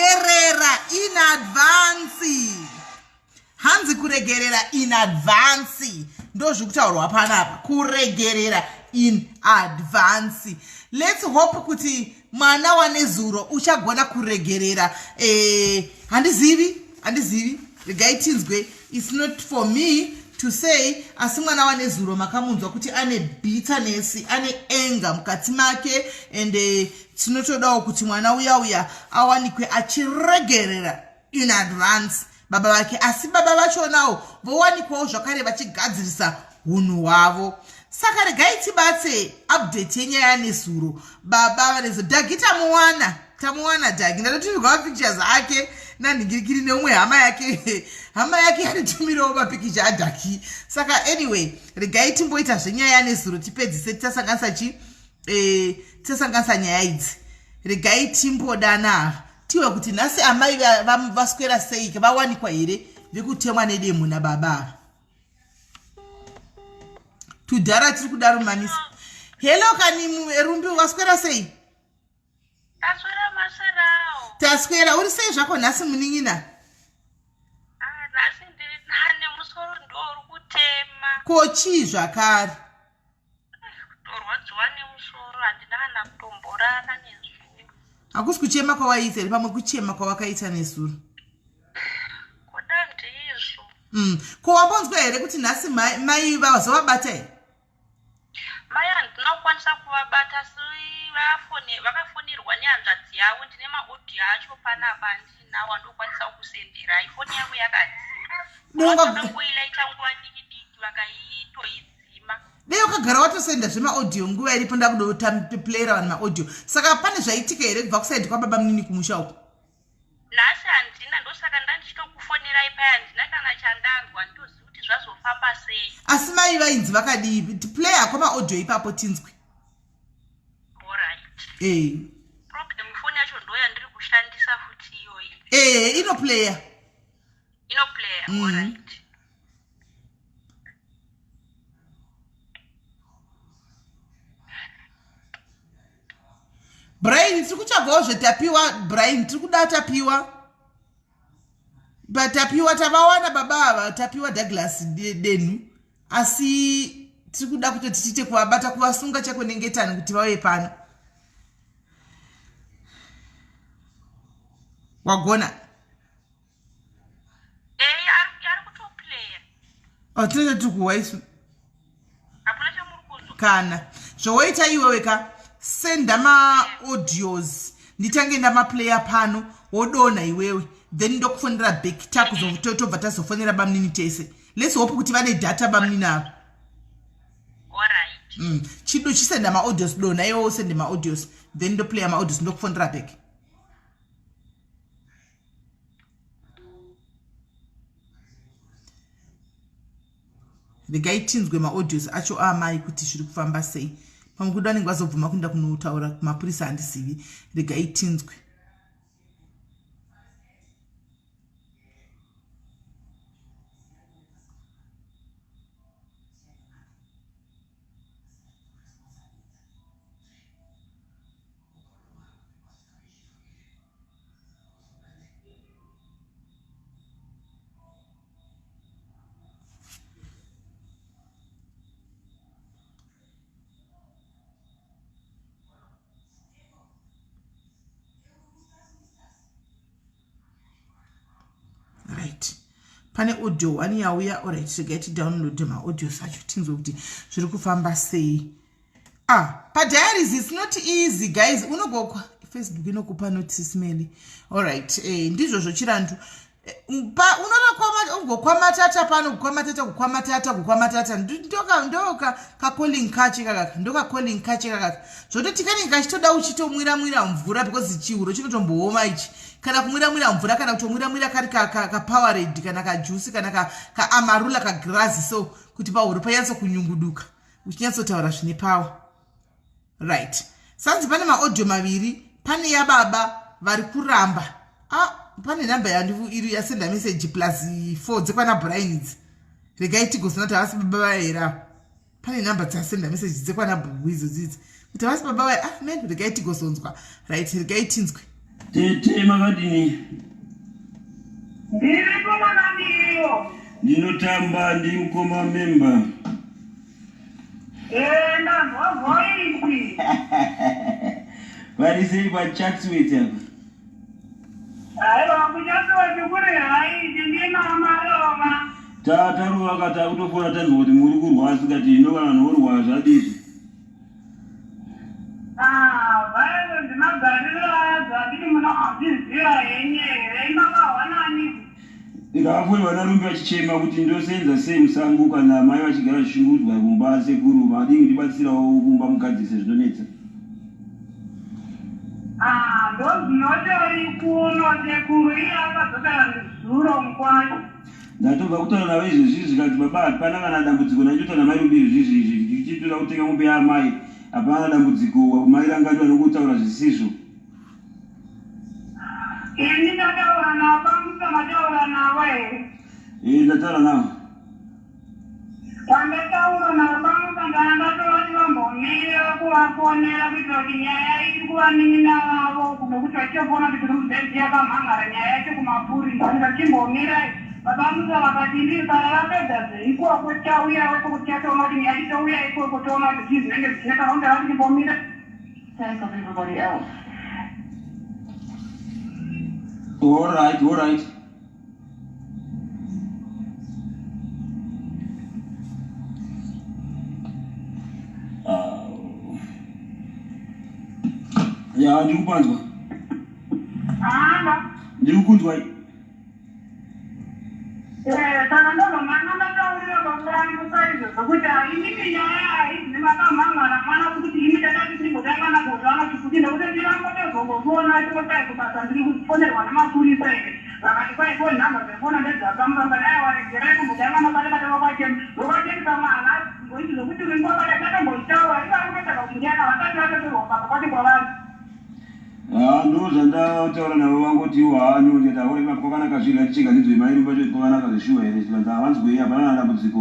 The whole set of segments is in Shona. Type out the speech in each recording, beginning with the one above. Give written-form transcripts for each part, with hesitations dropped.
Kuregerera in advance. Hanzi kuregerera in advance ndozviri kutaurwa panapa, kuregerera in advance. Let's hope kuti mwana wanezuro uchagona kuregerera. Handizivi, handizivi, regai tinzwe. It's not for me to say, asi mwana wanezuro makamunzwa kuti ane bitterness, ane anger mukati make, and tinotodawo kuti mwana uya uya awanikwe achiregerera in advance baba vake, asi baba vachonawo vowanikwawo zvakare vachigadzirisa hunhu hwavo. Saka regai tibatse update yenyaya yanezuro. Baba vanezuro Dhagi tamuwana, tamuwana Dhagi. Ndatotumirwa mapictures ake nanhingirikiri neumwe hama yake, hama yake yanitumirawo mapikicha aDhaki. Saka anyway, regai timboita zvenyaya yanezuro tipedzise, tisasanganisa chi tisasanganisa nyaya idzi. Regai timbodana ava tiwe kuti nhasi amai vaswera sei, vawanikwa here vekutemwa nedemo nababa ava. Tudhara tiri kuda rumanisa. Hello kani Rumbi, waswera sei? Taswera, maswerawo? Taswera. Uri sei zvako nhasi, munin'ina? Ah, nhasi ndiri nane, musoro ndo uri kutema. Ko chii zvakare? Kutorwadziwa nemusoro, handina kana kutomborara nezuro. Hakusi kuchema kwawaiita here? Pamwe kuchema kwawakaita nezuro. Kuda ndizvo. Ko wambonzwa here kuti nhasi mai vazovabata here? Mai handina kukwanisa kuvabata, asi vakafonirwa nehanzvadzi yavo. Ndine maaudio acho panapa andinawo andokwanisa kukusenderai, foni yangu yakadzima. Vakangoilaita nguva diki diki vakaitoidzima. Dai wakagara watosenda zvemaaudio nguva iripo, ndakudoplayera vanhu maaudio. Saka pane zvaitika here kubva kuside kwababa munini kumusha uko? Nhasi handina, ndosaka ndandichitokufonerai paya. Handina kana chandanzwa, nditozivi kuti zvazofamba sei. Asi mai vainzi vakadii? Play hako maaudio ipapo tinzwe. Alright. Problem foni yacho ndo yandiri kushandisa futi iyoyi. Inoplaya. Inoplaya. Alright. Brian, tiri kutsvagawo zveTapiwa. Brian, tiri kuda Tapiwa. Tapiwa tavawana, baba ava, Tapiwa Douglas Denhu, asi tiri kuda kutoti tiite kuvabata, kuvasunga chako nengetani kuti vauye pano. Wagona. Ari kutoplaya. Oh, tinenge tiri kuwa isu. Hapuna chamuri kunzwa. Kana zvowoita iwewe ka, senda maaudios, nditange ndamaplaya pano, wodonha iwewe, then ndokufonera back, takuzotobva tazofonera bamunini tese. Let's hope kuti vane data bamunini ava. Alright. Chido chisenda maaudios, donha iwewe usende maaudios, then ndoplaya maaudios, ndokufonera back. Regai tinzwe maaudios acho aamai kuti zviri kufamba sei. Pamwe kuda vanenge vazobvuma kuenda kunotaura kumapurisa, handizivi. Regai tinzwe. Right, pane audio one yauya. Alright, regai tidownload maaudios acho tinzwe kuti zviri kufamba sei. Ah, padiaries it's not easy, guys. Unogokwa Facebook inokupa notice mail. Alright, ndizvozvo chirandu. Unoona kukwamatata pano, kukwamatata, kukwamatata, kukwamatata, ndoka ndoka kacalling kache kakaka, ndoka calling kache kakaka, zvototi kanenge kachitoda uchitomwira mwira mvura, because chihuro chinotombooma ichi, kana kumwira mwira mvura, kana kutomwira mwira kari kaPowerade kana kajuice kana kaAmarula kagirazi, so kuti pahuro panyatso kunyunguduka uchinyatsotaura zvine power. Right, sanzi pane maaudio maviri. Pane yababa vari kuramba. Ah, pane nhamba iri yasenda message +4 dzekwana Brian idzi. Regai tigozona kuti havasi baba vaya here ava. Pane nhamba dzasenda message dzekwana Bhubu idzo dzidzi, kuti havasi baba vaya. Ah man, regai tigozonzwa. Right, regai tinzwe. Tete makadini? Ndiripo makadiwo. Ndinotamba ndi mukoma member. Eh, ndanzwa voice. Vari sei paChatsworth apa? Aiwa kuChatsworth kuri haiti ndinamarova. Tatarova ka takutofona tanzwa kuti muri kurwara tikati hino kana vanhu vorwara zvadii? Ah, vaivo ndimagariro adzo anditi munozviziva henyu here imakahwa nani? Ndakafoni vanarume vachichema kuti ndosenza sei musango kana mai vachigara vachishungurudzwa kumba sekuru madii kundibatsirawo kumba mugadzirise zvinonetsa. Ah, ndozvinotori kuno sekuru iye akadzokera nezuro mukwasha. Ndatobva kutaura navo izvezvi zvikanzi baba hapana kana dambudziko ndaitotaura namai Rumbi izvezvi izvi ndichitoda kutenga mombe yaamai hapana dambudziko mai Rangani vanongotaura zvisizvo. Ini ndataura naBamusa mataura navo here? Eh ndataura navo. Pandataura naBamusa ndanga ndatovati vambomire kuvafonera kuitira kuti nyaya iri kuvanin'ina vavo nekuti vachitofona kuti tiri mubhedhi yakamhan'ara nyaya yacho kumapurisa ndikati chimbomirai babamusa vakati ndiri kana vapedza zveikoko tichauyawo ikoko tichatoona kuti nyaya titouya ikoko toona kuti zvii zvinenge zvichiita kana kuti ndavati chimbomira Sake of everybody else. All right, all right. Ah. Ya, ndiri kupanzwa. Anga. Ndiri kukunzwa. Eh, saka ndobva manga ndataurira baba vangu saizvozvo kuti inini nyaya haizi makamhan'ara mwana kuti imi takati timbotanga nagozvana chikuti nekuti ndivangotozongokuona tikotai kubasa ndiri kufonerwa nemapurisa here vakati kwai foni nhamba dzefona ndedzakamukangati aiwa regerai kumbotanga mabata bata vakwacheni vokwacheni pamwe havazimboiti zvokuti ringwabata tatomboitaura ivo vari kutotsvaga kuti ndiana vasati vatotorwa kubasa kwacho kwavari Haa ndo zvandataura navo vangotiwo haa no ndikati haure ma kwakanaka zvinhu ngatichega ndinzwe mai rumba choti kwakanaka zveshuwa here zvikanzi havanzwei hapana kana dambudziko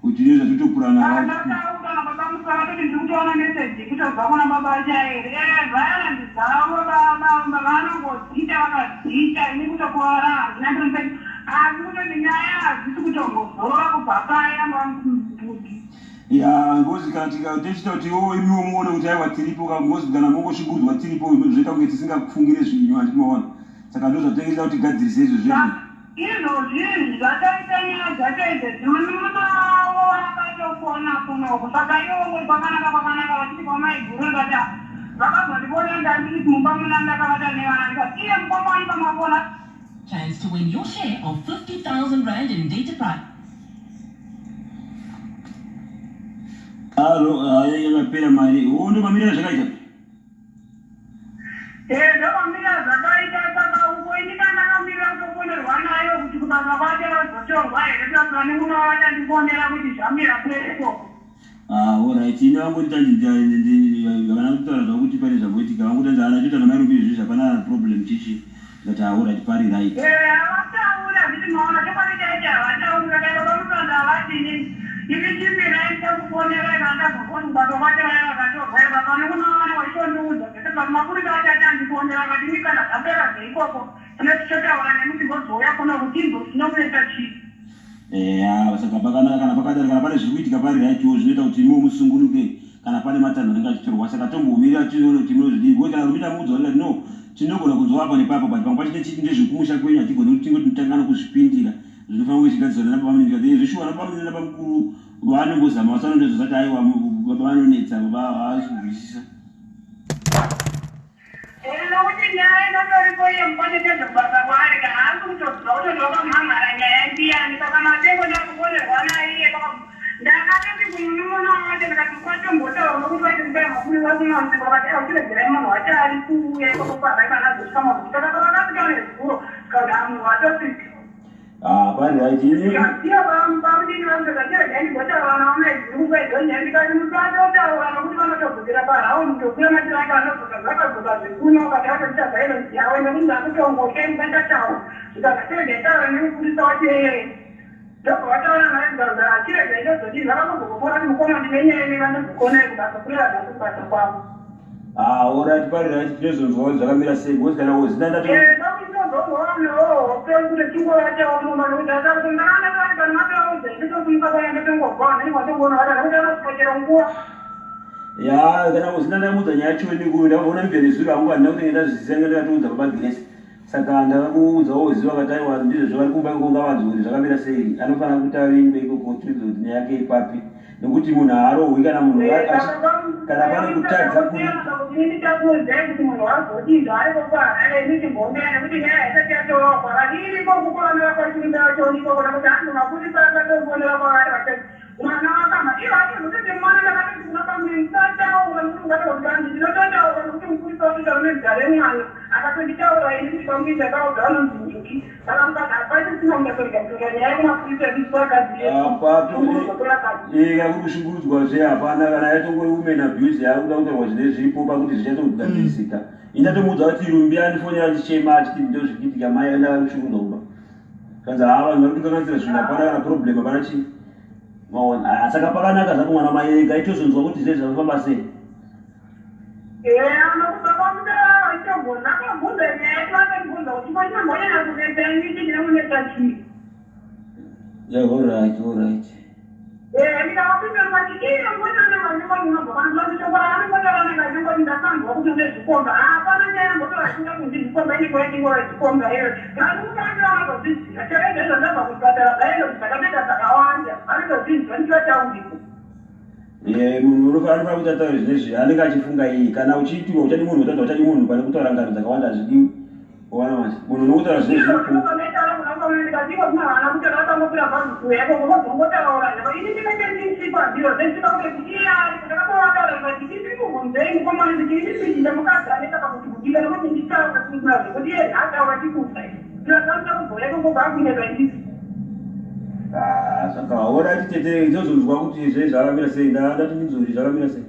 kuti ndizvo zvatotopurana Ndataura nababa Musa vatoti ndiri kutoona message kutobva kuna baba Chairi. Eh, violence dzavo baba vanongodziita vakadziita ini kutokuvara handina ndiri mupenyu. Asi kutoti nyaya hadzisi kutombozorora kubva paya mbudhi. Ya ngozi kana tichita kuti iwowo imiwo muone kuti aiwa tiripo ka ngozi kana mongoshungurudzwa tiripo zvoita kunge tisingakufungire zvinyu handiti maona saka ndo zvatinenge tichida kuti tigadzirise izvo zvedu Izvozvi izvi zvatoita nyaya dzacho idzi munin'ina wavo akatofona kunoku saka ivo vongoti kwakanaka kwakanaka vachiti kwamaiguru ndikati ah, vakazondivona ndandiri mumba muna ndakavata nevana ndikati iye mukoma wani pamafona Chance to win your share of 50,000 Rand in data prize. Alo, haya yakapera mari. Wo ndo mamirira zvakaita. Eh, ndomamirira zvakaita saka uko ini kandakamira kutofonerwa nayo kuti kubasa kwacho vazotorwa here plus vane muno vachandifonera kuti zvamira sei ikoko. Ah, alright. Ini vangoti tanzi havana kutaura zvavo kuti pane zvamboitika. Vangoti tanzi hana choita namai Ruby izvi hapana problem chichi. Ndikati ah, alright pari right. Eh, havatauri handiti maona chokwadi chaicho havatauri vakaenda pamusanda havati inini imi chimirai ndichakufonerai kana ndazofoni kubasa kwacho vaya vakatorwa here baba nekunowana waitondiudza zvese but mapurisa acho achandifonera akati imi kana zvapera zveikoko tine tichotaura nemi timbozouya kuno kuti tinzwe kuti tinokuita chii. Eya saka pakanaka kana pakadaro kana pane zviri kuitika pari right wo zvinoita kuti imiwo musungunuke kana pane matanho anenge achitorwa saka tombomirira tione kuti munozvidii because kana rumbi ndamuudza ndikati no tinogona kunzwa apo nepapo but pamwe pacho techiti ndezvekumusha kwenyu hatigoni kuti tingoti tinotanga nokuzvipindira zvinofanira kunge zvichigadzirwa nana baba munini ndikati zveshuwa nana baba munini nana bamukuru vanongozama vasanondozozati aiwa baba vanonetsa baba havasi kunzwisisa. Nokuti nyaya inotoripo iye mukochechedzo kubasa kwaari ka haasi kutoziva kutoti wakamhan'ara nyaya ndiyani saka matengo ndakufonerwa naiye ndakatoti kumunun'una wacho ndikati mukwatombotaura nokuti vaiti kudai mapurisa kunosikwa vakati aiwa chiregerai munhu wacho ari kuuya ikoko kwarai vanazosvika mazuva saka pavakasvika nezuro tikati ah munhu watosvika Ah, pari right. Ini Ndiyo bamudini vangu ndakati ndimbotaura navo maiguru kwedonye ndikati musatotaura nokuti vanotodzokera paraundi kutokwira matiraka anodzoka zvakadzoka zvekuno ukati atoita violence yavo nekuti ndakutongoke ndikandataura zvikazachirega itaura nemupurisa wacho iyeye ndobva vataura naye zvikazara achirega indozodii vakangozokopora kuti mukoma ndine nyaya ine vandozokonai kubasa kureva nhasi kubasa kwavo. Ah, alright, pari right, tinozonzwa kuti zvakamira sei because kana uzina ndato ya kana uzina ndamuudza nyaya yacho ini ndaona mibvere zuro hangu handina kuti ndazviziva ndakatoudza baba Grace Saka ndakakuudza woziva vakati aiwa ndizvo zvavari kumba ikoko ngavanzwe kuti zvakamira sei anofanira kuti avingwe ikoko tinzwe kuti nyaya yake iri papi nekuti munhu haarohwi kana munhu kana pane kutadza kuripa Mwana wakama ivo hatozototi mwana ndakatoti kuna pamwe ndisataura nekuti ungataura kuti hanzi ndinototaura nekuti mupurisa watotaura nezita remwana akatonditaura ini kuti pamwe ndakaudza vanonzi nhingi saka mukati hapachisina mundatorega kutora nyaya yekumapurisa yekuzotora kuri kushungurudzwa zve hapana kana yatongori women abuse yakuda kutaurwa zvine zviripo pakuti zvichatogadzirisika mm. indatomuudza kuti rumbi andifonera achichema achiti ndozvikuitika mai enda vari kushungurudzwa kumba Kanzi haa vanhu vari kukanganisira zvinhu hapana kana problem hapana chii. Maona ah, saka pakanaka zvako mwana mai ega itozonzwa kuti zve zvafamba sei. Eh, anokuda kwamuda aitogona akabvunza nyaya yacho akandibvunza kuti ko chinambonyanya kunetsa ini chii chinomunetsa chii. Yeah, all right, all right. Eh, ndikavapindura ndikati iye ngochana vanenge unobva pano ndoti shoko raanongotaura anenge achingoti ndakanzwa kuti une zvikomba hapana nyaya yambotaura achinga kunzi zvikomba inenge yachingova zvikomba iyo vanhu vanotozviziva chero izvezvo ndabva kuchipatara zvaendo kuti ndakatoita zvakawanda vanotozvinzwa ndichivatauriko Eh, munhu unofanira kuti ataure zvinezvi anenge achifunga iyi kana uchiitirwa uchadi munhu utadza uchadi munhu pane kutaura ngano dzakawanda hazvidiwi Waona manje munhu unokutaura zvine zviripo. Ah, zvakaona titete ndozonzwa kuti zve zvakamira sei ndati ndinzwe zvakamira sei.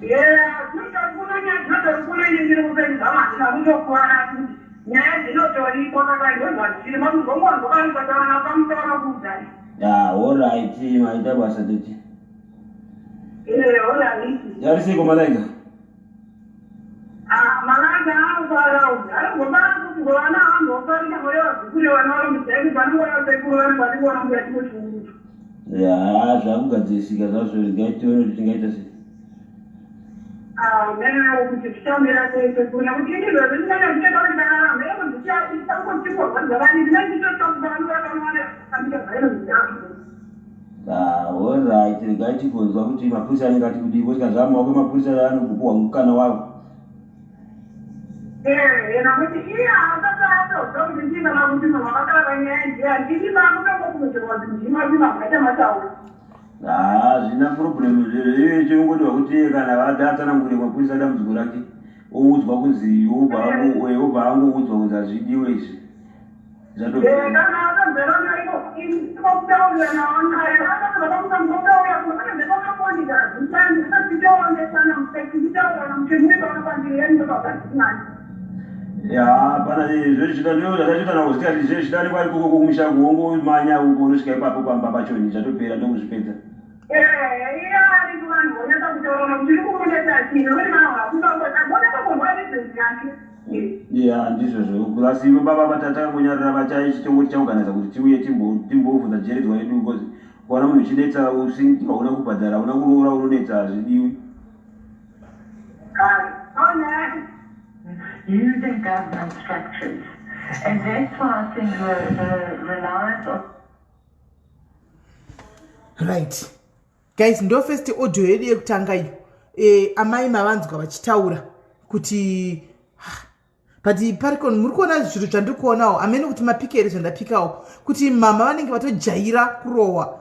Yeah, zvinotori nyaya dzinotori kuno ini ndiri mupenyu zvangu handina kutokuvara asi kuti nyaya dzinotoriko saka ndozvazviri makuzongonzwa kana pamusoro kuudzai. Yeah, alright, maita basa tete. Eh, alright. Yarisiko malaika? Ah, malaika anofara uyu. Anogofara kuti vana vangofarika gore vazukuru vana vari mudzai vanongora sekuru vanenge vachikuona mbuya chimochiurutu. Ya, zvakugadzirisika zvazvo regai tione kuti tingaita sei. Ah, kuti zvichamira sei sekuru nekuti ini izvozvo ndinenge ndichida kuti ndararama eko ndichaikochikorwadza vani ndinenge ndichitotokuvanhu Ah, alright, regai tigonzwa kuti mapurisa anenge ati kudii because kana zvava mumaoko emapurisa anogopuhwa mukana wavo. Eh, nakuti iye haasati atozwa kuti ndii kana kuti munhu wakataura nyaya ndiani ini makutongokunocherwa kuti ndima ndima mwaita mataura Hazvina problem iye chongodiwa kuti iye kana vada atsanangure mapurisa dambudziko rake oudzwa kunzi obva angoudzwa kunzi hazvidiwe izvi Eh, kana akamberana iko kutaurirana naye akatovakusambotaura Ya, pana zvezvida ndozvatachotaura kuzita kuti zvezvida nekwa ikoko kumusha kuongomanya uko unosvika ipapo pamba pachoni zvatopera ndokuzvipedza. Ya, ndizvozvo. Plus ivo baba vatatangonyarara vachaichitongoti chaorganiza kuti tiuye timbobvunza jeredzwa redu because kuwana munhu uchinetsa usingi hauna kubhadhara hauna kuroora unonetsa hazvidiwi. Using government structures. And that's why I think the reliance on Right guys, ndo first audio yedu yekutanga iyo. E, amai mavanzwa vachitaura kuti but parikon muri kuona zvinhu zvandiri kuonawo amene kuti mapika here zvandapikawo kuti mama vanenge vatojaira kurohwa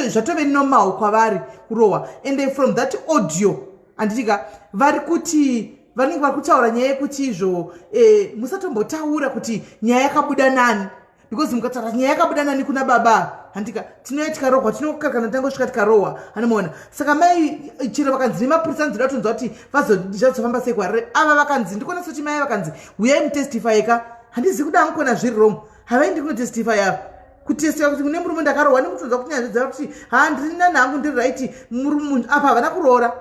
zvatove normal kwavari kurohwa and from that audio anditika vari kuti vanenge vari kutaura nyaya yekuti izvo e, musatombotaura kuti nyaya yakabuda nani because mukataura nyaya yakabuda nani kuna baba handika tinouya tikarohwa tinokakana tangosvika tikarohwa anomaona saka mai chero vakanzi nemapurisa nzira tonzwa kuti vazozvazofamba sei kwarire ava vakanzi ndikuona soti mai vakanzi huyai mutestify ka handizi kuda angu zviri wrong havaendi kunotestify ava kutestify kuti kune murume ndakarohwa nekutonzwa kuti nyaya dzava kuti ha ndiri nani hangu ndiri right murume apa havana kuroora.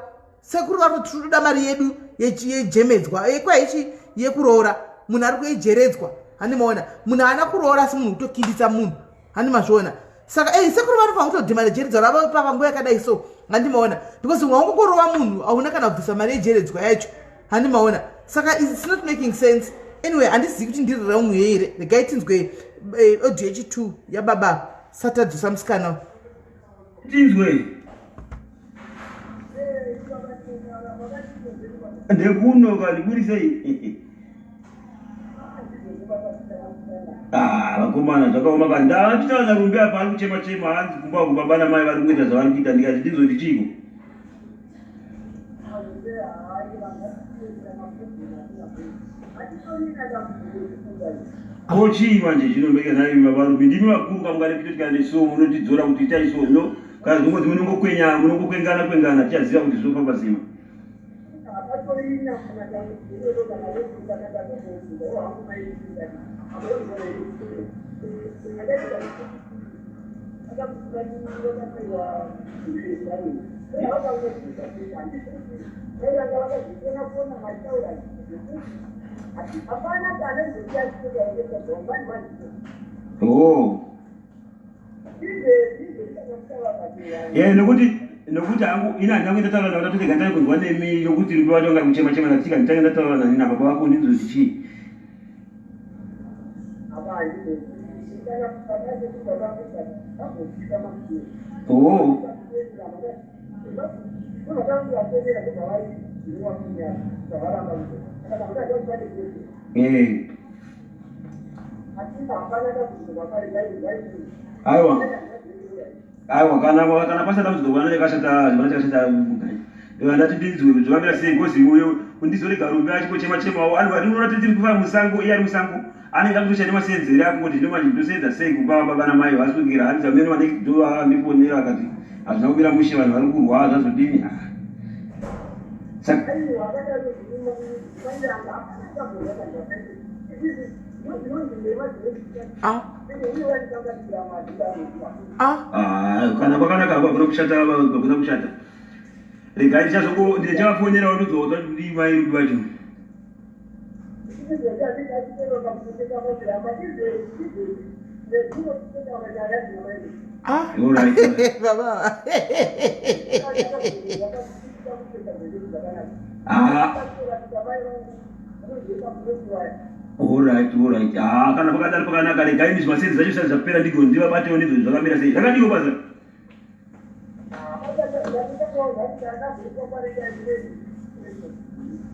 Sekuru vari kuti tinoda mari yedu yejemedzwa yekwaichi yekuroora. Munhu ari kuejeredzwa. Handi maona. Munhu haana kuroora asi munhu kutokinditsa munhu. Handi mazviona. Saka eh sekuru vanofanira kutodhimana jeredzwa ravo pavanguva yakadai so. Handi maona. Because waungongorova munhu hauna kana kubvisa mari yejeredzwa yacho. Handi maona. Saka it's not making sense. Anyway, handizivi kuti ndiri wrong here. Regai tinzwe eh, audio yechi 2 yababa satadzosa musikana. Tinzwe. Ndekuno kani kuri sei? Ah, vakomana zvakaoma kani. Ndachitaura naRumbi apa ari kuchema chema hanzi kumba uko baba namai vari kuita zvavari kuita ndikati ndizoti chiiko? Ko chii manje chinombeka nhai baba Rumbi ndimi vakuru kamungade kutoti kana nesuwo munotidzora kuti itai so no kana zvongozi munongokwenya munongokwengana kwengana tichaziva kuti zvinofamba sei. Oh. Eh, nokuti nokuti hangu ini handange ndataura navo ndatotega ndai kunzwa nemi nokuti rumbi wacho anga kuchema chema ndatika nditange ndataura nani nababa vako ndinzwe kuti chii. Oh. Eh. Aiwa. Aiwa kana kana pasina dambudziko vana yakashata vana chakashata mugai. Iwe ndati ndinzwe zvavamira sei ngozi uyo undizorega rumbe achikochema chemawo anhu vari unoona tiri kufa musango iye ari musango anenge akutoshanda masenzeri ako kuti zvino manje ndosenza sei kumba baba namai vaswikira hanzi amene vanenge ndovandifonera akati hazvina kumira mushe vanhu vari kurwa zvazodini ah. Saka Ah. Ah. Ah, kana kwakanaka hakuna kushata hakuna kushata regai ndichazongo ndichavafonera vanodzoka kuti mai rubi vacho Ah. All right, all right. Baba. Ah. Alright, alright. Ah, kana pakadaro pakanaka regai ndizvo masenzi zvacho zvisati zvapera ndigo ndivabatewo ndizvo zvakamira sei. Zvakadiko basa?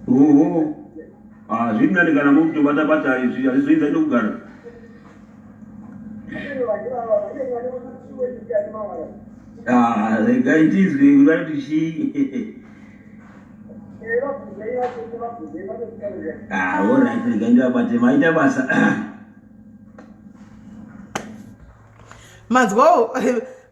Oho. Ah, zviri nani kana mukutobata bata izvi hazvizoinza ndokugara. Ah, regai ndinzwe vanoti chii. Ah, alright, regai ndivabate maita basa. Manzwawo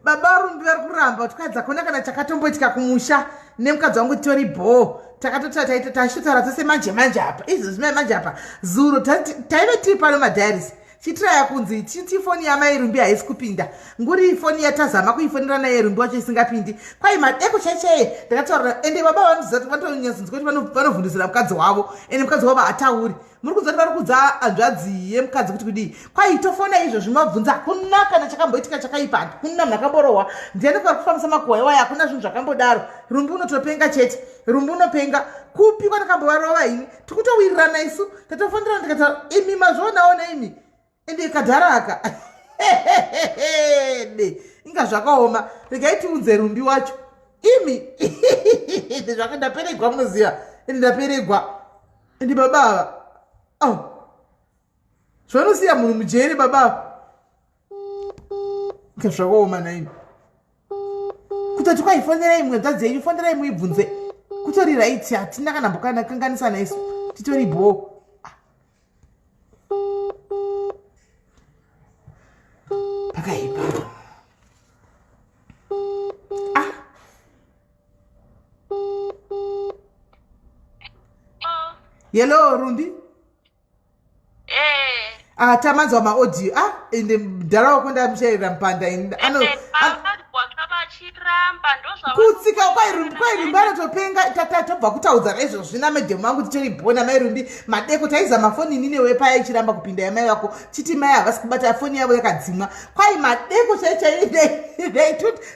baba rumbi vari kuramba kuti kwai dzakona kana chakatomboitika kumusha nemukadzi wangu titori bhoo takatotaura taita tachitotaura tose manje manje apa izvozvi mai manje apa zuro taive tiri pano madiaries chitiraya kunzi titi foni yamai rumbi haisi kupinda nguri foni yatazama kuifonera naye rumbi wacho isingapindi kwai madeko chaichaiye ndakataura ende baba vanoziva kuti vanotonyatsinzwa kuti vanovhunduzira mukadzi wavo ende mukadzi wavo haatauri muri kunzwa kuti vari kudza hanzvadzi yemukadzi kuti kudii kwai tofona izvozvi mabvunza hakuna kana chakamboitika chakaipa hakuna munhu akamborohwa ndiani vari kufambisa makuhwa iwayo hakuna zvinhu zvakambodaro rumbi unotopenga chete rumbi unopenga kupi kwandakambovarova ini tikutowirirana isu tatofonderana ndikataura imi mazvionawo neimi ende kadhara aka de inga zvakaoma regai tiunze rumbi wacho imi zvaka ndaperegwa munoziva ende ndaperegwa ende baba ava oh. zvanosiya munhu mujeri baba ava inga zvakaoma naimi kutoti kwaifonerai imwe nzvadzi yenyu fonerai muibvunze kutori right hatina kana mbokana kanganisana isu titori bhoo ah. pakaipa ah. Hello Rumbi. Eh. Ah, tamanzwa maaudio. Ah, ende mdhara wako ndamushairira mupanda ini. Ano, Eh, ano, Vanonzwa vachiramba ndozvakutsika kwairumbi anotopenga tobva kutaudza naizvozvi namedhemu vangu titori bhona mairumbi madeko taizama foni ini newe paya ichiramba kupinda yamai vako titi mai havasi kubata foni yavo yakadzimwa kwai madeko chai chai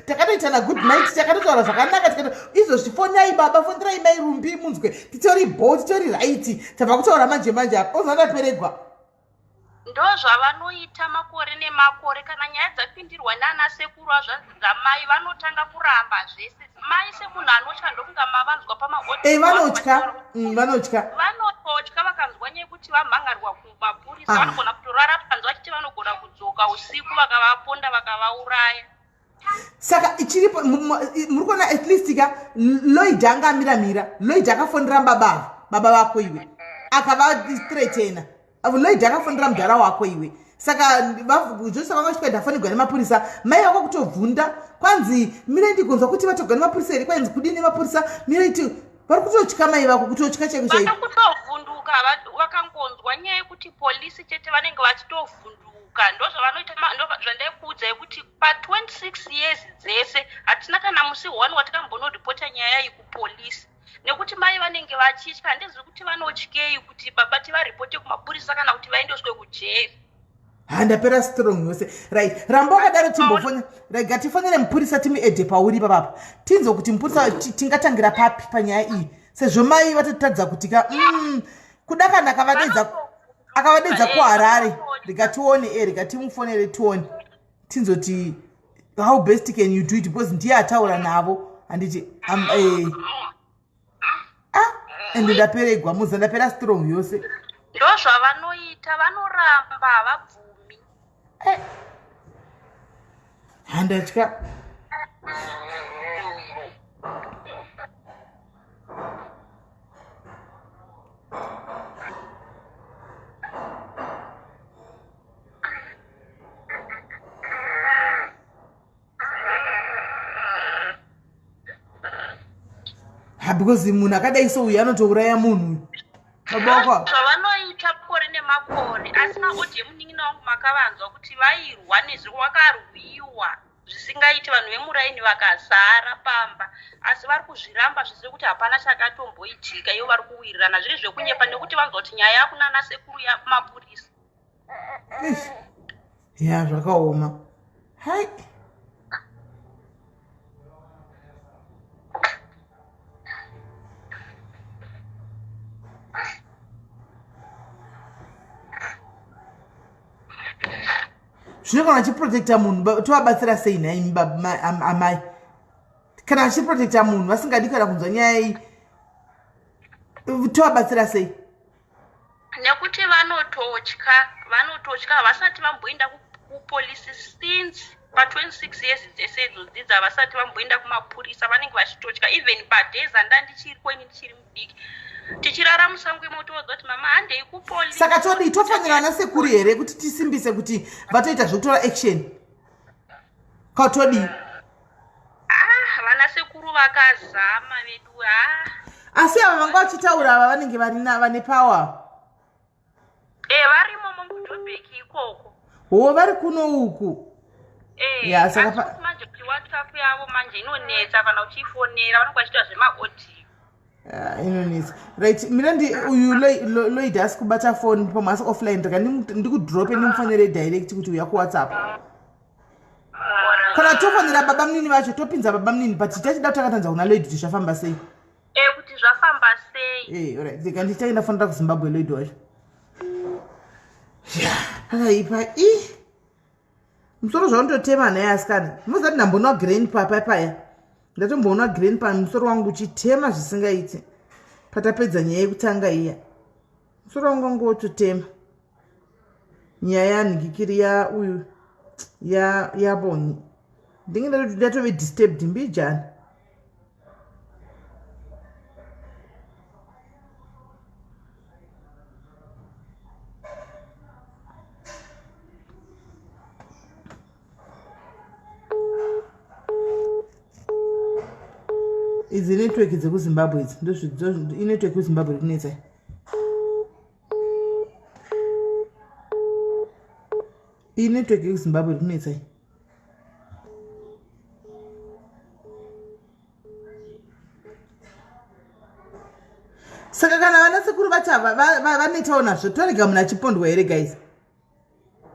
takatoitana good night takatotaura zvakanaka tikato izvozvi fonai baba fonirai mai rumbi munzwe titori bho titori right tabva kutaura manje manje apa ozva ndaperegwa Ndozvavanoita makore nemakore kana nyaya dzapindirwa nana sekuru hazvanzi dzamai vanotanga kuramba zvese mai semunhu anotya ndokunga mavanzwa pamaaudio eh, vanotya mm, vanotya vanototya vakanzwa nyaya yekuti vamhangarwa kumapurisa ah. vanogona kutorara panze vachiti vanogona kudzoka usiku vakavaponda vakavauraya saka ichiripo muri kuona at least ka lloyd anga amira mira lloyd akafonera baba ava baba vako iwe akavatretena lloyd akafonera mudhara wako iwe saka josa vanga vachitwa ndafonegwa nemapurisa mai vako kutobvunda kwanzi mirai ndigonzwa kuti vatogwa nemapurisa here kwanzi kudii nemapurisa mirai ti vari kutotya mai vako kutotya chaiko chaiko kutovhunduka vakangonzwa nyaya yekuti polisi chete vanenge vachitovhunduka kuka ndozvavanoita ndozvandaikuudzai kuti pa 26 years dzese hatina kana musi one watakambonoripota nyaya iyi kupolisi nekuti mai vanenge vachitya handizivi kuti vanotyei kuti baba tivaripote kumapurisa kana kuti vaendeswe kujeri handapera strong yose right ramba wakadaro timbofone rega tifonere mupurisa timuedhe pauri papapa tinzwe kuti mupurisa tingatangira papi panyaya iyi sezvo mai vatotadza kuti ka mm, kuda kana akavadedza akavadedza kuharare rega tione e rega timufonere tione tinzoti how best can you do it because ndiye ataura navo handiti um, eh. ah, ende ndaperegwa muza ndapera strong yose ndozvavanoita vanoramba havabvumi eh. handatya ha because munhu akadai so uyu anotouraya munhu uyu zvavanoita makore nemakore asi maodhi emunin'ina wangu makavanzwa kuti vairwa nezvo wakarwiwa zvisingaiti vanhu vemuraini vakazara pamba asi vari kuzviramba zvese kuti hapana chakatomboitika ivo vari kuwirirana zviri zvekunyepa nekuti vanzwa kuti nyaya yakunana sekuru yakumapurisa ya zvakaoma hai zvino kana vachiprotecta munhu tovabatsira sei nhaimi amai kana vachiprotecta munhu vasingadi kana kunzwa nyaya iyi tovabatsira sei nekuti vanototya vanototya havasati vamboenda kupolisi since pa26 years dzese idzodzidzi havasati vamboenda kumapurisa vanenge vachitotya even padays anda ndichiri kweni ndichiri mudiki tichirara musango imo toudza kuti mama handei kupolisi saka todii tofanira ana sekuru here kuti tisimbise kuti vatoita zvekutora action ka todii ah vana sekuru vakazama vedu ah asi ava vanga vachitaura ava vanenge varina vane power Eh, varimo mumujobek ikoko. Ho vari kuno uku. Eh, ya saka pa manje kuti WhatsApp yavo manje inonetsa kana uchifonera vanenge vachiita zvemaaudio. Ah, inonetsa. Right, mina ndi uyu Lloyd asi kubata phone pamwe asi offline ndika ndikudrope ndimufonere direct kuti uya kuWhatsApp. Kana tofonera baba munini vacho topinza baba munini but tachida kutanga tanzwa kuna Lloyd kuti zvafamba sei. Eh, kuti zvafamba sei eh, alright rega ndichange ndafonera kuzimbabwe lloyd wacho ya pakaipa i musoro zvaundotema naye asikana mozati ndambonwa grain papa paya ndatombonwa grain pa musoro wangu uchitema zvisingaiti patapedza nyaya yekutanga iya musoro wangu wangu wototema nyaya yanhikikiri ya uyu ya yabongi ndinge ndatove disturbed mbijana idzi network dzekuzimbabwe idzi ndozvinetwork yekuzimbabwe iri kunetsa iyi network yekuzimbabwe iri kunetsa iyi. vanetawo nazvo. Torega munhu achipondwa here guys?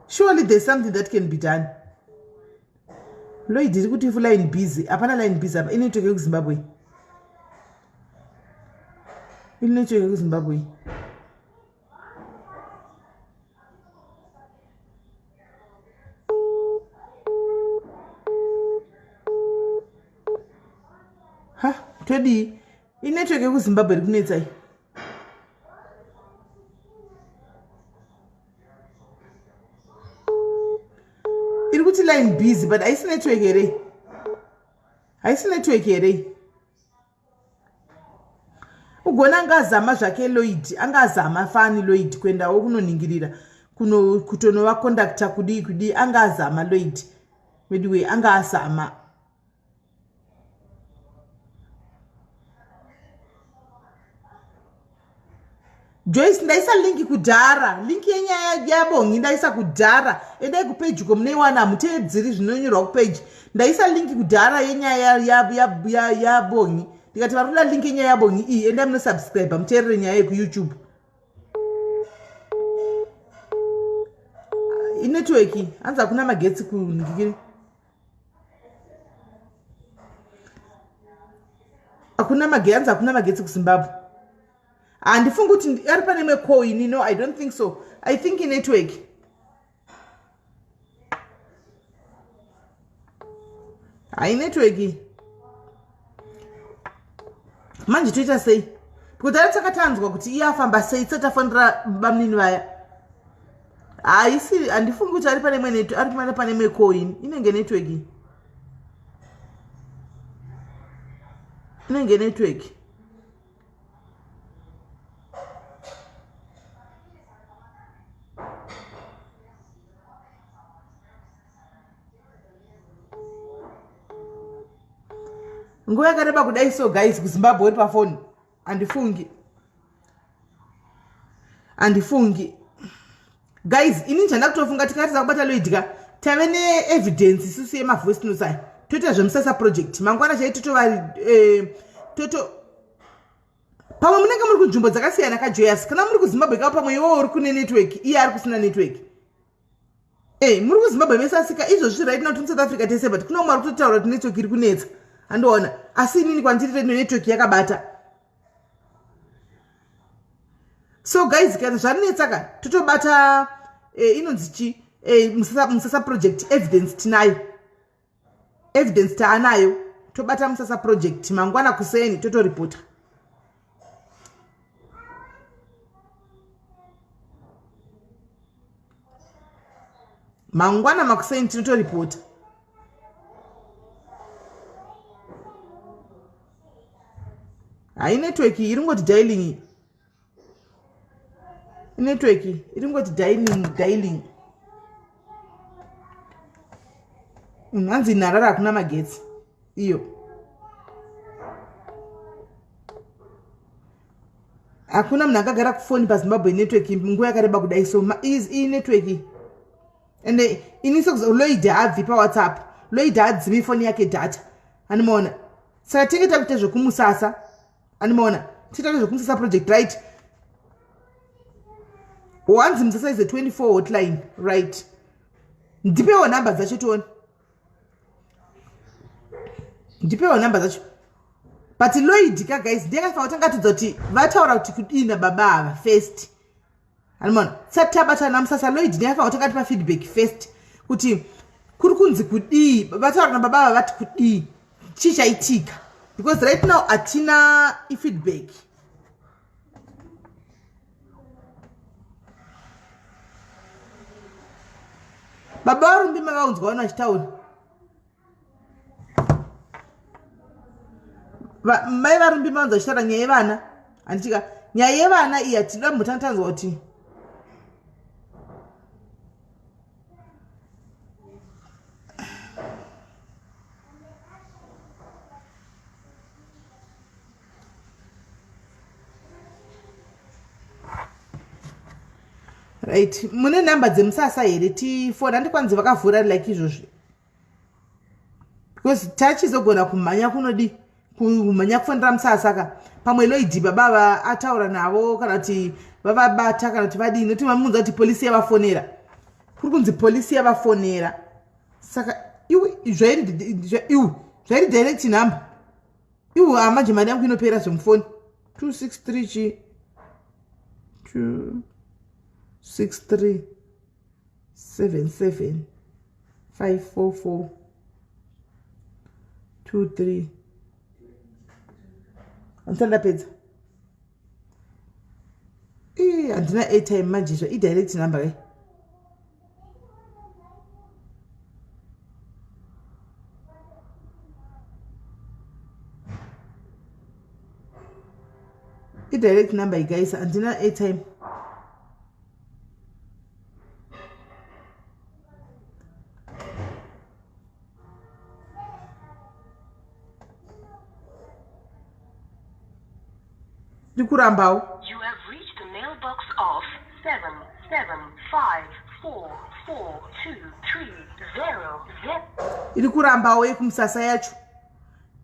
Surely there's something that can be done. Lloyd iri kuti ifu line busy. Hapana line busy apa. Inetwork yekuZimbabwe. Inetwork yekuZimbabwe. Ha, todii? Inetwork yekuZimbabwe iri kunetsa iyi. Iri kuti line busy but haisi network here? Haisi network here? Ugona anga azama zvake Lloyd, anga azama fani Lloyd kuendawo kunoningirira kuno kutonova conductor kudii kudii anga azama Lloyd. Weduwe anga azama. Joyce ndaisa link kudhara link yenyaya yabongi ndaisa kudhara endai kupeji ko munoiwana hamuteedzeri zvinonyorwa kupeji ndaisa link kudhara yenyaya yabongi ndikati vari kuda link yenyaya yabongi iyi endai munosubscribe muteerere nyaya yekuyoutube inetwork hanzi hakuna magetsi kundikiri hakuna magetsi hanzi hakuna magetsi kuzimbabwe handifungi kuti ari pane imwe call ini no i don't think so i think inetwork hai network manje toita sei because ari takatanzwa kuti iye afamba sei tisati tafanira bamunini vaya haisi handifungi kuti ari pane imwe ari pane imwe call ini inenge network inenge network nguva yakareba kudai so guys kuzimbabwe uri pafoni handifungi handifungi guys ini njanda kutofunga tikatadza kubata Lloyd ka tave neevidence isusu yemavoice notes aya toita zvemusasa project mangwana chai totova eh, toto pamwe munenge muri kunzvimbo dzakasiyana kajoyas kana muri kuzimbabwe ka pamwe iwowo uri kune network iye ari kusina network Hey, eh, muri kuzimbabwe mese asika izvozvi right now tiri south africa tese but kune umwe ari kutotaura kuti network iri kunetsa andiona asi inini kwandiri reno network yakabata so guys kana zvanetsa ka totobata eh, inonzi chi eh, musasa, musasa project evidence tinayo evidence taanayo tobata musasa project mangwana kuseni totoripota mangwana makuseni tinotoripota hai network iri ngoti dialing network iri ngoti dialing dialing hanzi nharara hakuna magetsi iyo hakuna munhu akagara kufoni pazimbabwe network nguva yakareba kudai so iyi network and ini sekuloid haabvi pawhatsapp loid haadzimi foni yake data animaona saka tinge takuita zvekumusasa animaona tiita nezvekumusasa project right wanzi musasa is a 24 hotline right ndipewo nhamba dzacho tione ndipewo nhamba dzacho but lloyd ka guys ndiye akafanira kutanga atudza kuti vataura kuti kudii nababa ava first Animona tisati tabatana musasa Lloyd ndiye akafanira kutanga atipa feedback first kuti kuri kunzi kudii vataura nababa ava vati kudii chii chaitika because right now hatina ifeedback baba varumbi mavaunzwa vano vachitaura mai varumbi mavanza vachitaura nyaya yevana handitika nyaya yevana iyi hatida mbotanga tanzwa kuti right mune nhamba dzemusasa here tifona handikwanzi vakavhura like izvozvi because tachizogona kumhanya kunodi kumhanya kufonera musasa ka pamwe loid baba ava ataura navo kana kuti vavabata kana kuti vadii nekuti vamuudza kuti polisi yavafonera kuri kunzi polisi yavafonera saka iwe zvairi iwe zvairi direct number iwe ah, manje mari yangu inopera zvemufoni 263 chi 263 77 544 23 handisati ndapedza ii handina airtime manje izvo idirect number kai idirect number guys handina airtime ndikurambawo You have reached the mailbox of 7 7 5 4 4 2 3 0 0. Iri kurambawo yekumusasa yacho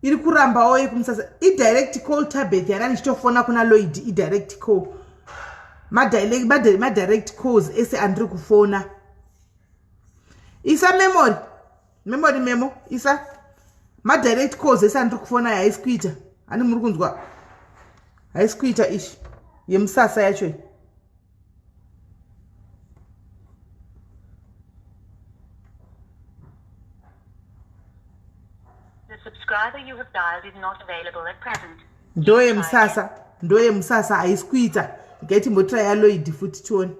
iri kurambawo yekumusasa idirect call tabeth yana ndichitofona kuna Lloyd idirect call madirect calls ese andiri kufona isa memory memory memo isa madirect calls ese andiri kufona haisi kuita ani muri kunzwa haisi kuita ishi yemusasa yacho iyi ndoyemusasa ndoyemusasa haisi kuita regai timbotira yaloid futi tione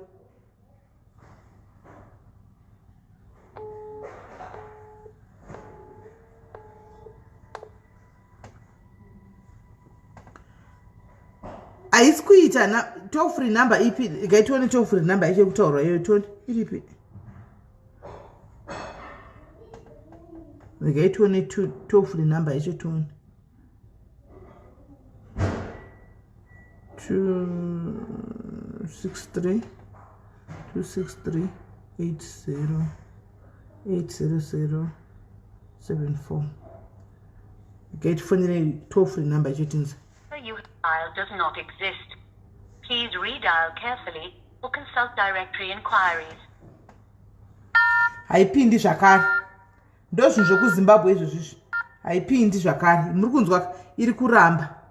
haisi kuita na toll free number ipi regai tione toll free number yacho yekutaurwa iyoyo tione iripi regai tione toll free number yacho tione 263 263 80 800 74 regai tifonere toll free number yacho tinzwe You dial does not exist. Please redial carefully or consult directory inquiries. Haipindi zvakare. Ndozvinhu zvekuZimbabwe izvozvo izvi. Haipindi zvakare. Muri kunzwa iri kuramba.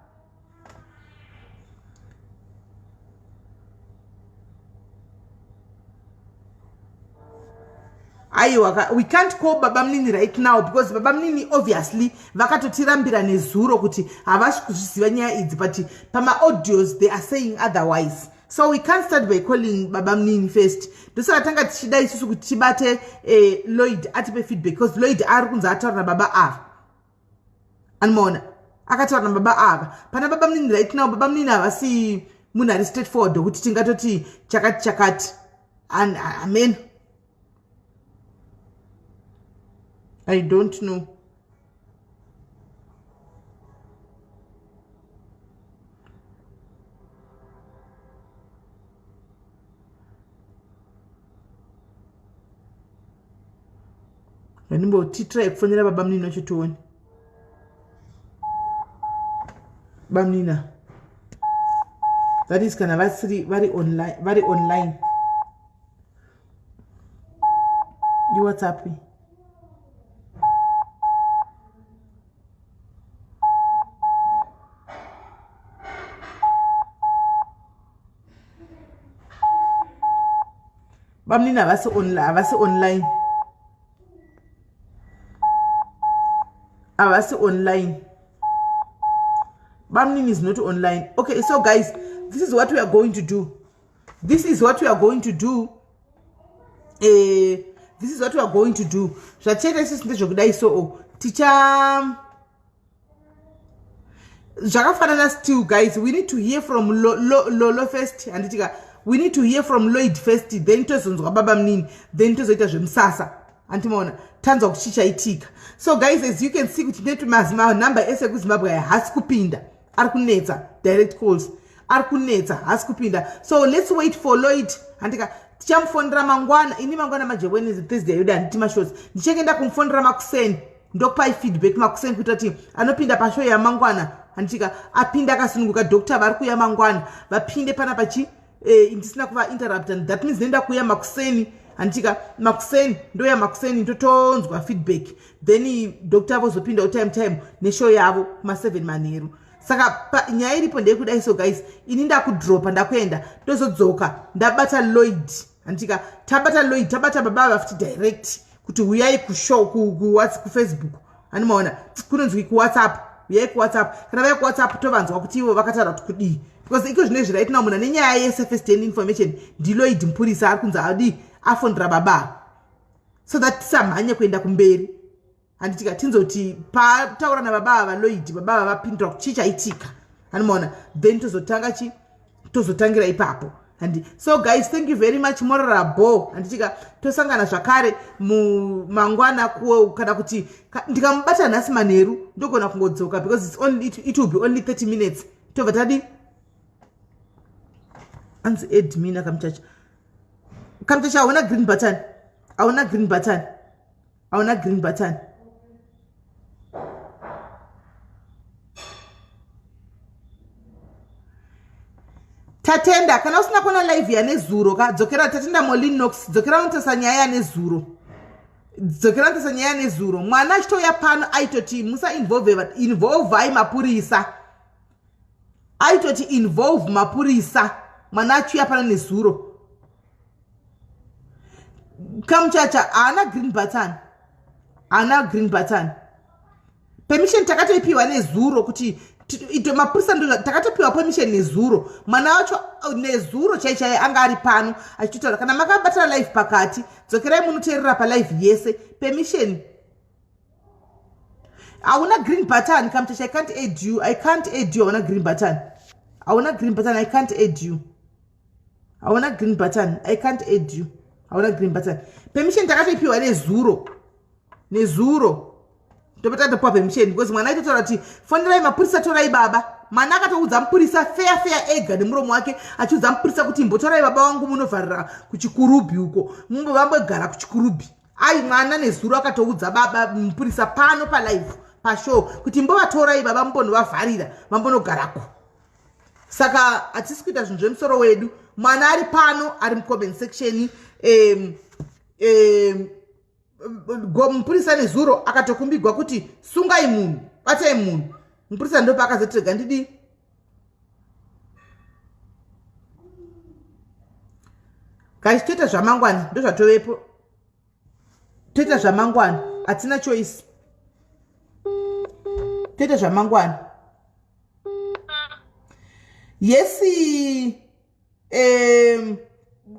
Aiwa, we can't call baba munini right now because baba munini obviously vakatotirambira nezuro kuti havasi kuzviziva nyaya idzi, but pamaaudios they are saying otherwise. So we can't start by calling baba munini first. Ndosaka tanga tichida isusu kuti tibate eh, Lloyd atipe feedback because Lloyd ari kunzi ataura nababa ava. Anomaona akataura nababa ava. Pana baba munini right now, baba munini havasi munhu ari straight forward wekuti tingatoti chakati chakati. And amen. I don't know. Vandimbotitrai kufonera baba munini vacho tione. Bamunina. That is kana vasiri vari online, vari online. IWhatsApp. Bamunini havasi online, havasi online. Havasi online. Bamunini is not online. Okay, so guys, this is what we are going to do. This is what we are going to do. Eh, this is what we are going to do. Zvatichaita isusu ndezvekudai so ticha zvakafanana still guys, we need to hear from Lolo Lo, Lo first handitika we need to hear from Lloyd first then tozonzwa baba munini then tozoita zvemusasa andimaona tanzwa kuti chichaitika. So guys, as you can see kuti netu manumber ese ekuZimbabwe aya haasi kupinda, ari kunetsa, direct calls ari kunetsa, haasi kupinda. So let's wait for Lloyd handika tichamufonera mangwana. Ini mangwana manje Wednesday, Thursday yoda handiti mashows, ndichange ndakumufonera makuseni ndokupai feedback makuseni kuita kuti anopinda pashow yamangwana handitika apinde akasununguka. Doctor vari kuuya mangwana vapinde pana pachi eh, ndisina kuva interrupt and that means nenda kuuya makuseni handitika makuseni ndoya makuseni ndotonzwa feedback then doctor vozopindawo time time neshow yavo kuma7 manheru saka nyaya iripo ndeyekudai so guys ini ndakudropa ndakuenda ndozodzoka ndabata lloyd handitika tabata lloyd tabata baba ava futi direct kuti huyai kushow kufacebook hanimaona kunonzwi kuwhatsapp huyai kuwhatsapp kana vaya kuwhatsapp tovanzwa kuti ivo vakataura kuti kudii because iko zvino izvi right now munhu ane nyaya yese first hand information ndiloid mupurisa ari kunzi adii afonera baba so that tisamhanye kuenda kumberi handitika tinzoti pataura nababa ava loid baba ava vapindura kuti chii chaitika hanimaona then tozotanga chi tozotangira ipapo handi so guys thank you very much morara bo handitika tosangana zvakare mumangwana kana kuti ndikamubata nhasi manheru ndogona kungodzoka because it's only, it, it will be only 30 minutes tobva tadi anzi admin akamuchacha kamuchacha hauna green button hauna green button hauna green button tatenda kana usina kuona live yanezuro ka dzokera tatenda molinox dzokera unotarisa nyaya yanezuro dzokera unotarisa nyaya yanezuro mwana achitouya pano aitoti musa involve involvai mapurisa aitoti involve mapurisa mwana achiuya pano nezuro kamuchacha haana green button haana green button permission takatoipiwa nezuro kuti ito mapurisa ndo takatopiwa permission nezuro mwana wacho nezuro chai chai anga ari pano achitotaura kana makabatana live pakati dzokerai munoteerera palive yese permission hauna green button kamuchacha i can't add you i can't add you hauna green button hauna green button i can't add you hauna green button i can't add you hauna green button permission takatoipiwa nezuro nezuro topeta topiwa permission because mwana aitotaura kuti fonerai mapurisa torai baba mwana akatoudza mupurisa feya feya ega nemuromo wake achiudza mupurisa kuti imbotorai baba wangu munovharira kuchikurubhi uko vambogara kuchikurubhi ai mwana nezuro akatoudza baba mupurisa pano palive pashow kuti imbovatorai baba mumbonovavharira vambonogarako saka hatisi kuita zvinhu zvemusoro wedu mwana ari pano ari mucomment section um, um, mupurisa nezuro akatokumbigwa kuti sungai munhu batai munhu mupurisa ndopaakazoti rega ndidii guys toita zvamangwana ndozvatovepo toita zvamangwana hatina choice toita zvamangwana yesi um,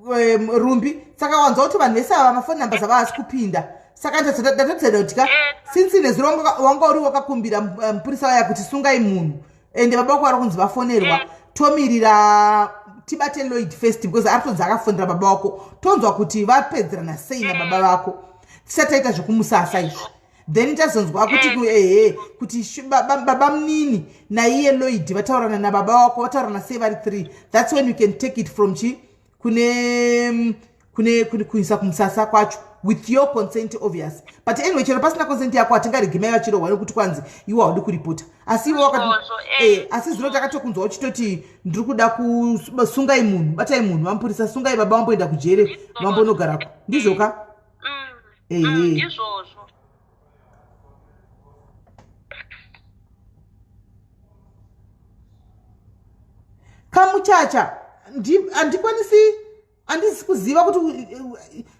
um, rumbi saka wanzwa kuti vanhu vese ava mafoni numbers ava asi kupinda saka ndatodzeda kuti ka eh. since nezuro wanga uri wakakumbira eh, mupurisa vaya kuti sungai munhu ende baba wako vari kunzi vafonerwa eh. tomirira tibate lloyd first because ari kutonzi akafonera baba wako tonzwa kuti vapedzerana sei nababa vako tisati taita zvekumusasa izvi then tazonzwa kuti mm. ehe kuti baba munini naiye lloyd vataurana nababa wako vataurana sei vari three that's when you can take it from chi kune kune kuisa kumusasa kwacho with your consent obvious but anyway chero pasina consent yako hatingaregi mai vachirohwa nekuti kwanzi iwe haudi kuripota asi iwe wakati eh, eh, asi zvino takatokunzwa uchitoti ndiri kuda kusungai munhu batai munhu vamupurisa sungai baba vamboenda kujere vambonogarako ndizvoka mm. ehe mm, ndizvozvo kamuchacha handikwanisi handisi kuziva kuti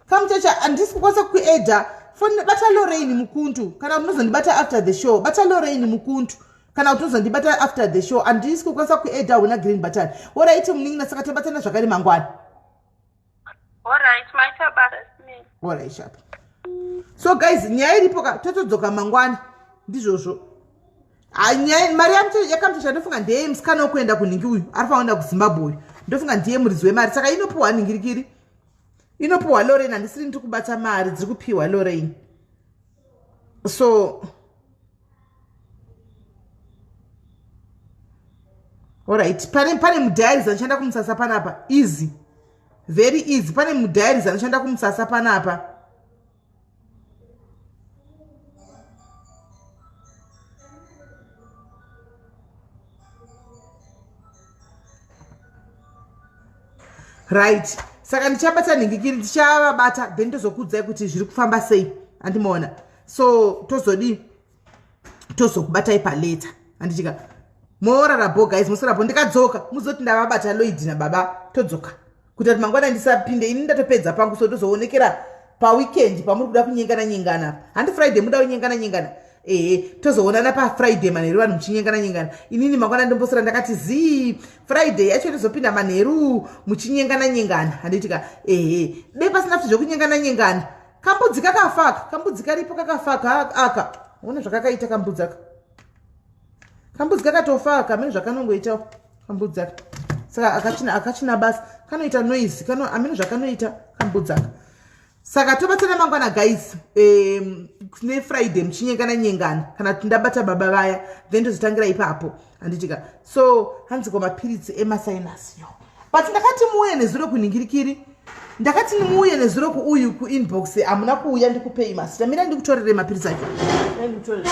kamuchacha handisi kukwanisa kueda foni bata lorraine mukuntu kana kuti unozondibata after the show bata lorraine mukuntu kana kuti unozondibata after the show handisi kukwanisa kueda huna green button oraiti munin'ina saka tobatana zvakare mangwana Alright, maita basa Smith. Alright, sharp. So guys, nyaya iripo ka totodzoka mangwana. Ndizvozvo. Ah, nyaya mari yakamuchasha ndofunga ndeye musikana wekuenda kunhingi uyu ari faenda kuZimbabwe uyu. Ndofunga ndiye muridzi wemari saka inopiwa nhingirikiri. Inopiwa Lorraine handisiri ndiri kubata mari dziri kupiwa Lorraine. So Alright, pane pane mudiaries anoshanda kumusasa panapa. Easy. Very easy. Pane mudiaries anoshanda kumusasa panapa. Right, saka ndichabata nhingikiri, ndichavabata, then tozokuudzai kuti zviri kufamba sei, handimaona? So tozodii? Tozokubatai paleta, handichika? Morara bo guys, musora bo. Ndikadzoka muzoti ndavabata Lloyd nababa, todzoka kuita kuti mangwana ndisapinde ini, ndatopedza pangu. So tozoonekera paweekend pamuri kuda kunyengana nyengana, handi? Friday muda kunyengana nyengana, ehe, tozoonana pafriday manheru, vanhu muchinyengana nyengana. Inini mangwana ndombosora ndakati zii. Friday yacho tozopinda manheru muchinyengana nyengana, handitika? Ehe, dei pasina futi zvekunyengana nyengana. Kambudzi kakafaka, kambudzi karipo kakafaka aka, ona zvakakaita kambudzi aka. Kambudzi kakatofa aka, amene zvakanongoita kambudzi aka. Saka akachina, akachina basa, kanoita noise kano, amene zvakanoita kambudzi aka. Saka tobatsana mangwana guys, nefriday muchinyengana nyengana. Kana kuti ndabata baba vaya, then tozotangira ipapo, handitika? So hanzi ko mapiritsi emasinus yo? But ndakati muuye nezuro kunhingirikiri, ndakati muuye nezuro kuuyu kuinbox, hamuna kuuya. Ndikupei masita, mira ndikutorere mapiritsi acho. Ndikutorere.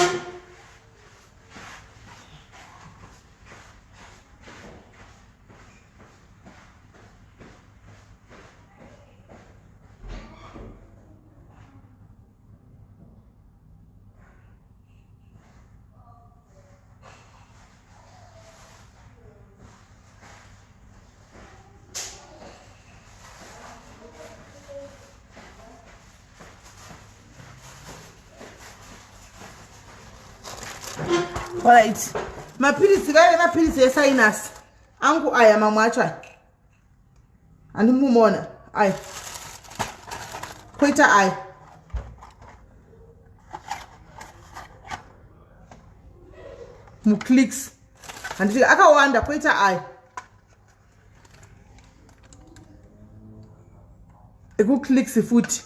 Alright, mapiritsi vaive mapiritsi esinus angu aya, mamwe acho aya, handimumona aya, koita aya muclicks, handiti? Akawanda. Koita aya ekuclicks futi,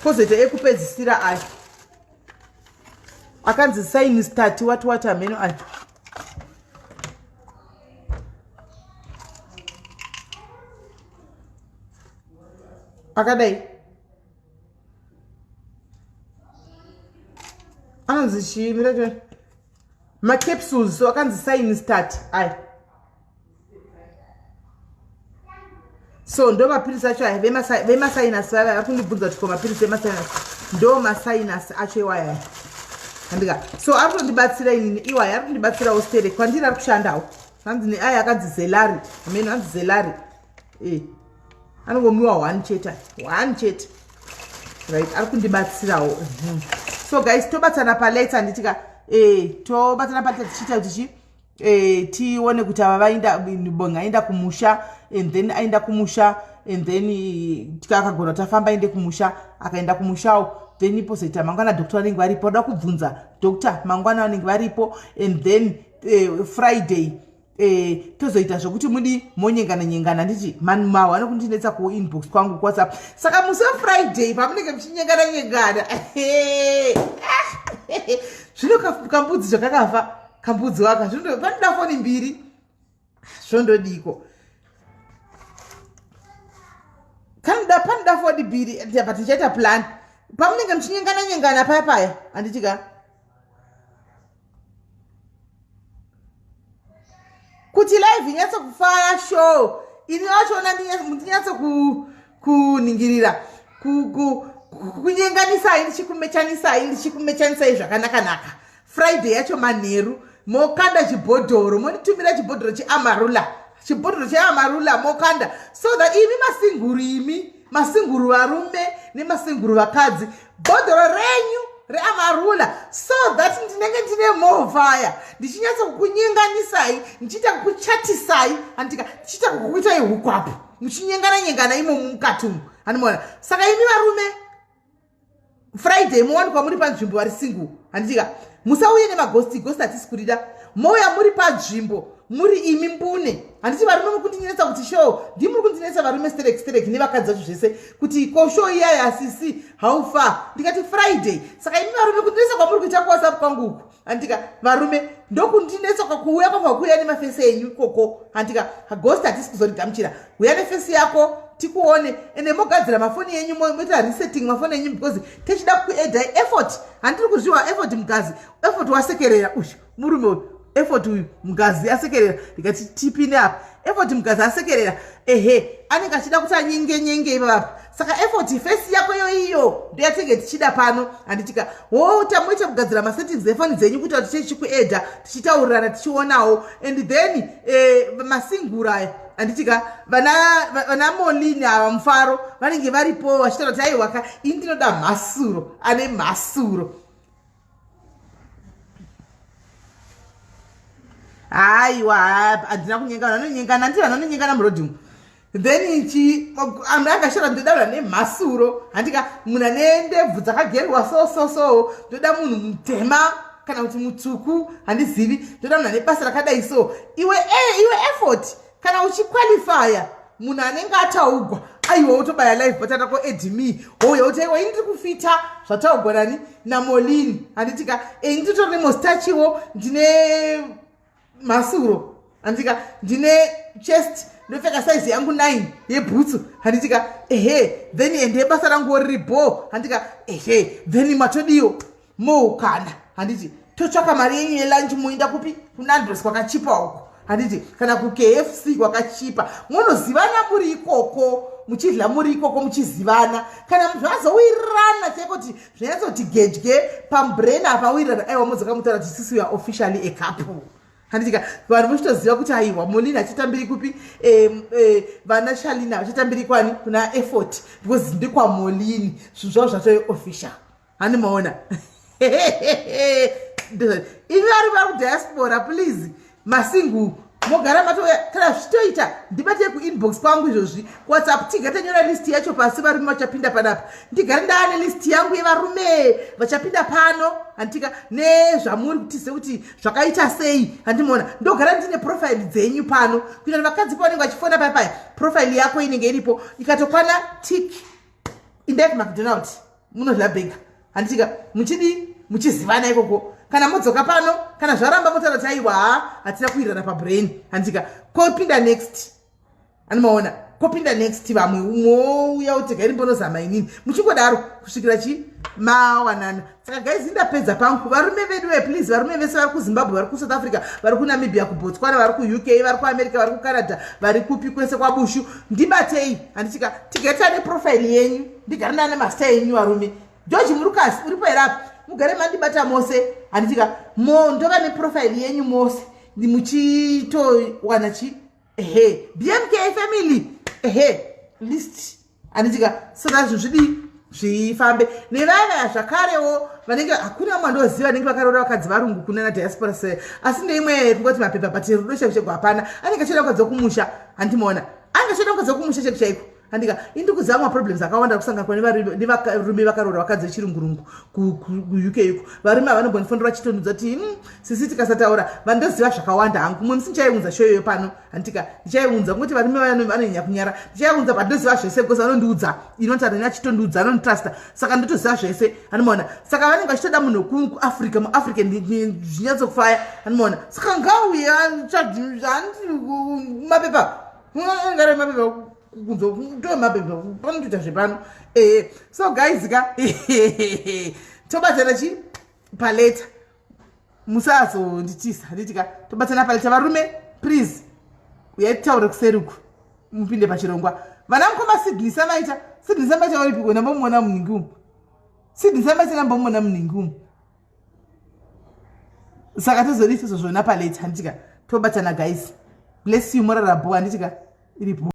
kozoita ekupedzisira aya akanzi sign start wati wati, hameno aya akadai, anonzi chii? Mira, macapsules, so akanzi sign start aya. So ndo mapiritsi acho aya. Vemasinus vaya vari kundibvunza kuti ko mapiritsi emasinus, ndo masinus acho iwaya, handika? So ari kutondibatsira inini iwaya, ari kutondibatsirawo stere kwandiri, ari kushandawo. Hanzi neaya akanzi Zelari, ameno hanzi Zelari e anongomwiwa one chete, one chete, right? Ari kundibatsirawo. So guys, tobatsana paleta, handitika? E tobatsana paleta tichiita kuti chi tione kuti ava vainda, Bonga aenda kumusha, and then aenda kumusha, and then akagona kuti afamba aende kumusha, akaenda kumushawo, then ipozoita mangwana doctor vanenge varipo, vada kubvunza doctor mangwana vanenge varipo, and then Friday tozoita zvokuti mudi monyengana nyengana, handiti? Mahu anokundinetsa kuinbox kwangu kuWhatsApp. Saka musi weFriday pamunenge muchinyengana nyengana, zvino kambudzi zvakakafa kambudzi waka, panoda foni mbiri, zvondodiko? Kanoda, panoda foni mbiri, but tichaita plan pamunenge muchinyengana nyengana paya paya, handiti ka? Kuti live inyatso kufaya show, ini vachona ndinyatso kuningirira, kunyenganisai, ndichikumechanisai, ndichikumechanisai zvakanaka-naka. Friday yacho manheru mokanda chibhodhoro, monditumira chibhodhoro cheAmarula, chibhodhoro cheAmarula mokanda, so that imi masinguru, imi masinguru varume nemasinguru vakadzi, bhodhoro renyu reAmarula, so that ndinenge ndine movhaya, ndichinyatsa kukunyenganisai, ndichiita kukuchatisai, handika? Ndichiita kukuitai ukwapo muchinyengana nyengana imomo mukati umu, handimaona? Saka imi varume, Friday mowanikwa muri panzvimbo vari single, handitika? Musauye nemagosti, gosti hatisi kurida. Mouya muri panzvimbo muri imi mbune, handiti? Varume muri kundinetsa kuti show, ndimuri kundinetsa varume sterek sterek nevakadzi vacho zvese, kuti ko show iyaya asisi, how far? Ndikati Friday. Saka imi varume, kundinetsa kwamuri kuita kuWhatsApp kwangu uku, handika? Varume ndokundinetsa kwakuuya kwabva kuuya nemafesi enyu ikoko, handika? Ghost hatisi kuzorigamuchira. Uya nefesi yako tikuone, ende mogadzira mafoni enyu, moita resetting mafoni enyu, because tichida kuedai effort. Handiri kuzviwa effort mugazi, effort wasekerera uyu murume uyu. Effort uyu Mugazi asekerera, ndikati tipinde apa. Effort Mugazi asekerera, ehe, anenge achida kuti anyenge nyenge ipapapa. Saka Effort, face yako iyo iyo ndoyatinge tichida pano, handitika? Wo tamuita kugadzira masettings efoni dzenyu kuita kuti tichikuedha, tichitaurirana, tichionawo. And then masingura aya, handitika? Vana Molini ava, Mufaro, vanenge varipo vachitaura kuti aiwaka, ini ndinoda mhasuro, ane mhasuro. Haiwa, handina kunyenga. Vanhu vanonyengana, handiti? Vanhu vanonyengana murodhi umu. Then chi anhu akashora, ndoda munhu ane mhasuro, handika? Munhu ane ndebvu dzakagerwa so so so, ndoda munhu mutema kana kuti mutsvuku, handizivi, ndoda munhu ane basa rakadai. So iwe iwe Effort, kana uchiqualifya munhu anenge ataugwa, aiwa, utobaya live button ko add me, ouya uti aiwa, ini ndiri kufita zvataugwa nani, naMolini, handitika? E, nditori nemustachiwo, ndine masuro, handitika? Ndine chest, ndopfeka saizi yangu 9 yebhutsu, handitika? Ehe, then ende basa ranguwo riri bo, handitika? Ehe, then matodiyo moukana, handiti? Totsvaka mari yenyu yelunch, moenda kupi? KuNandos kwakachipa uko, handiti? Kana kuKFC kwakachipa, munozivana muri ikoko, muchidla muri ikoko, muchizivana. Kana munhu azowirirana chaiko kuti zvinyatsoti gedye pamubrain apa, awirirana, aiwa, modzoka mutaura kuti sisi, we are officially a couple, handitika? Vanhu vochitoziva kuti aiwa, Molina achitambiri kupi, vana Shalina vachitambiri kwani, kuna Effort, because ndekwaMolini, zvinhu zvavo zvatove official. Hani maona? Imi vari kudiaspora, please, masingle, mogara matouya. Kana zvichitoita, ndibatei kuinbox kwangu izvozvi, WhatsApp, tigare tanyora list yacho pasi, varume vachapinda panapa. Ndigare ndaane list yangu yevarume vachapinda pano, handitika? Nezvamuri kutize kuti zvakaita sei, handimaona? Ndogara ndine profile dzenyu pano, kuita kuti vakadzi pavanenge vachifona paya paya, profile yako inenge iripo. Ikatokwana tik, indai kuMcDonald, munodya burger, handitika? Muchidii, muchizivana ikoko. Kana modzoka pano, kana zvaramba, motaura kuti aiwa, hatina kuwirirana pabrain, handitika? Kopinda next, animaona? Kopinda next vamwe, umwouya kuti gairi mbonozama inini, muchingodaro kusvikira chi mawanana. Saka guys, ndapedza pangu. Varume vedu ve, please, varume vese vari kuZimbabwe, vari kuSouth Africa, vari kuNamibia, kuBotswana, vari kuUK, vari kuAmerica, vari kuCanada, vari kupi kwese kwaBushu, ndibatei, handitika? Tigare tane profile yenyu, ndigare ndane mazita enyu. Varume, George Murukasi uripo here apa? Mugare mandibata mose, handitika? Mo ndova neprofile yenyu mose, muchitowana chi, ehe, BMK family, ehe, list, handitika? So that zvinhu zvidii, zvifambe. Nevaya zvakarewo vanenge, hakuna vamwe vandoziva vanenge vakaroora vakadzi varungu kuna nadiaspora se, asi ndeimwe kungoti mapepa, but rudo chaiko chaiko hapana. Anenge achida mukadzi wekumusha, handimaona? Anenge achida mukadzi wekumusha chaiko chaiko, handika? Indikuziva maproblems akawanda kusangana nevarume vakaroora vakadzi vechirungurungu kuUK uko. Varume havanombonifondora vachitondudza kuti sisi tikasataura. Vandoziva zvakawanda hangu. Mumwe musi ndichaiunza show iyoyo pano, handitika? Ndichaiunza kungoti varume vanonyanya kunyara. Ndichaiunza, but ndoziva zvese because vanondiudza, inotaura achitondiudza, anonditrusta, saka ndotoziva zvese, handimaona? Saka vanenge vachitoda munhu kuAfrica, muAfrica, zvinyatsokufaya, handimaona? Saka ngauye mapepa, ngare mapepa kunzo, ndo mapepa panotoita zvepano. Ehe, so guys ka, tobatana chi palater, musazonditisa, handitika? Tobatana palater. Varume, please, uyai titaure kuseriku, mupinde pachirongwa. Vana mukoma Sydney Samaita, Sydney Samaita varipiko? Ndambomuona muningi umu. Sydney Samaita, ndambomuona muningi umu. Saka tozodii? Tozozviona palater, handitika? Tobatana guys, bless you, morarabo, handitika? Iripo.